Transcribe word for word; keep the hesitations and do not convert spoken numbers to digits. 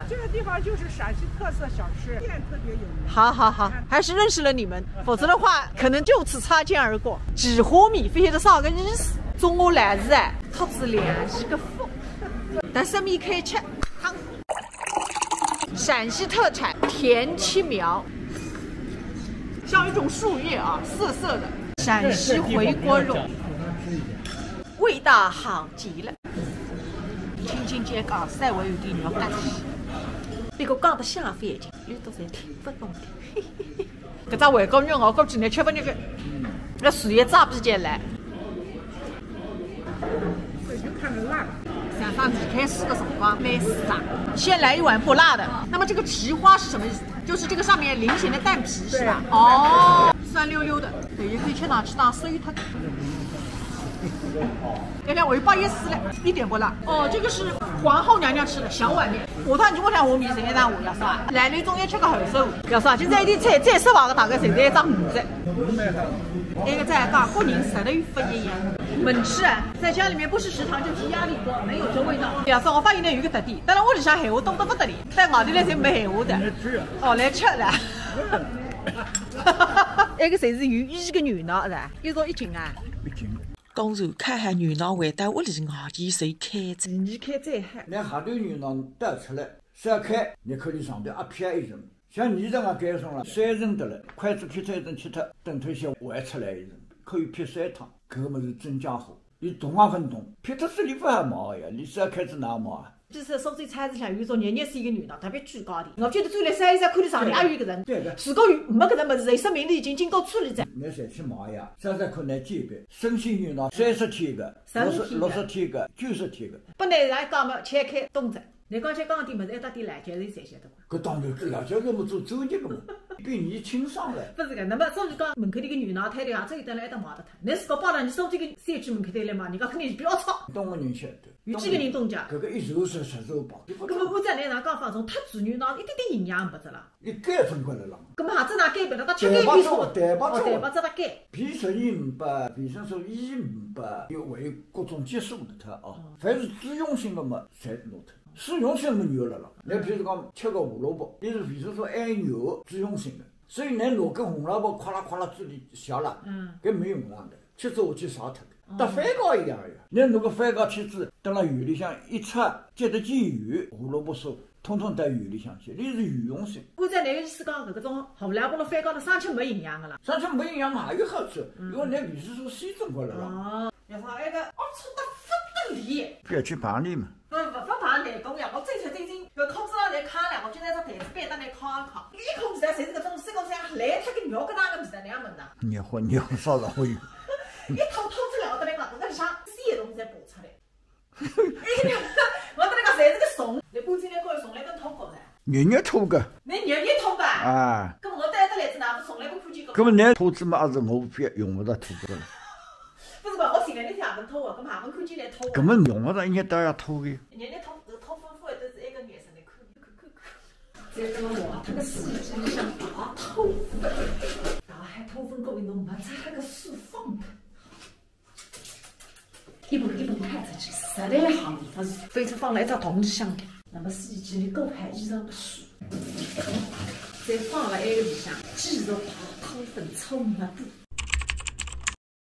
这个地方就是陕西特色小吃店，特别有名。好好好，还是认识了你们，否则的话可能就此擦肩而过。几乎米非的啥个意思？中华来仔哎，托仔良心个福。但是米开吃，汤。陕西特产田七苗，像一种树叶啊，涩涩的。陕西回锅肉，味道好极了。轻轻介讲，稍微有点肉夹气。搿个讲得下饭的，有的侪听勿懂的。搿只回锅肉我估计侬吃勿进去，那水也炸不进来。这就看着辣。想上离开市的辰光，美食啊，先来一碗不辣的。那么这个蹄花是什么意思？就是这个上面菱形的蛋皮是吧？哦，酸溜溜的，对，也可以吃上去当鳝汤。 人家我又不好意思了，一点不辣。哦，这个是皇后娘娘吃的小碗面。我到你我讲我米人家让我要啥？来了总要吃个好手，要啥？现在一点菜再失望的大概现在一张五折。那个在讲，个人实在有不一样。门吃啊，在家里面不是食堂就是压力锅，没有这味道。要说我发现呢有一个特点，当然我里向闲话多得不得了，但外头来侪没闲话的。哦，来吃的。那个侪是有一个牛脑的，一种一斤啊。一斤。 当然，开好牛脑回到屋里，外头侪开着。第二开再喊。拿下头牛脑倒出来，烧开，侬可以上头一撇一层。像侬这样盖上了，三层得了，筷子撇脱一层吃脱，等脱歇还出来一层，可以撇三趟，搿个物事真家伙。伊动也勿动，撇脱手里勿还毛呀，伊烧开子哪毛啊？ 就是苏州菜市场有一种热热心个牛脑，特别贵价的。我觉得最来烧一烧，看到上面还有一个人。对的。如果有没搿只物事，就说明伊已经经过处理了。侬侪去买呀，烧烧看来几百，生鲜牛脑三十天个，三十天个。六十六十天个，九十天个。本来来讲嘛，切开冻着。侬讲吃讲点物事，一大点辣椒油侪晓得伐？搿当然，搿辣椒油么做专业个嘛，比侬清爽了。勿是个，那么所以讲门口头个牛脑摊头啊，只有等辣埃搭买得脱。侬自家跑到侬苏州个小区门口头来买，人家肯定是比较吵。懂个人晓得。 有几个人懂介？搿个一手是十手吧。搿么按照侬讲法，从脱仔牛脑一点点营养没得了。伊改成过来了。搿么还是哪改变了？他吃改变错。蛋白质，蛋白质。哦，蛋白质他改。B十二没，维生素E没，又还有各种激素的它啊。嗯。凡是脂溶性的嘛，侪弄脱。水溶性的没有了了。嗯。侬比如讲，吃个胡萝卜，伊是维生素A有脂溶性的，所以侬拿根红萝卜夸啦夸啦嘴里吸了，嗯。搿没用场的。 吃仔下去啥脱个，搭番茄一样呀。拿侬个番茄切仔，等辣油里向一炒，接得进油，胡萝卜素统统到油里向去，伊是油溶性。按照侬个意思讲，搿种胡萝卜了番茄了，生吃没营养个啦。生吃没营养嘛，还有好处，嗯。因为侬维生素C总归辣了。哦，要说埃个龌龊得不得了。覅去碰伊嘛。 勿，勿，勿碰内功呀，我最近最近搿裤子浪侪揩了，我就拿只台子板搭来揩一揩。一口味道，侪是搿种水果香，烂脱个肉搿能个味道，侬也闻呐。热乎热乎，烧烧乎。一吐吐出来，我跟侬讲，搿个里向水一桶侪爬出来。哎呀，我跟侬讲，侪是个虫，侬搬进来过后从来没吐过噻。日日吐个。侬日日吐个？啊。搿么我带得来子哪能从来没看见过？搿么侬吐子嘛，也是我勿用勿着吐个了。 勿是吧，我前两天也没吐啊，搿么还没看见侬吐啊。搿么用勿着一日到夜吐个。人家吐，搿吐粉粉的，都是埃个颜色，侬看，看，看，看。再等我，搿个水机里向大吐粉，大海吐粉，各位侬没在搿个水放的。一盆一盆看出去，实在行里，它是非常放了一只桶里向的。那么水机里过海衣裳的水，再放了埃个里向，继续大吐粉，冲抹布。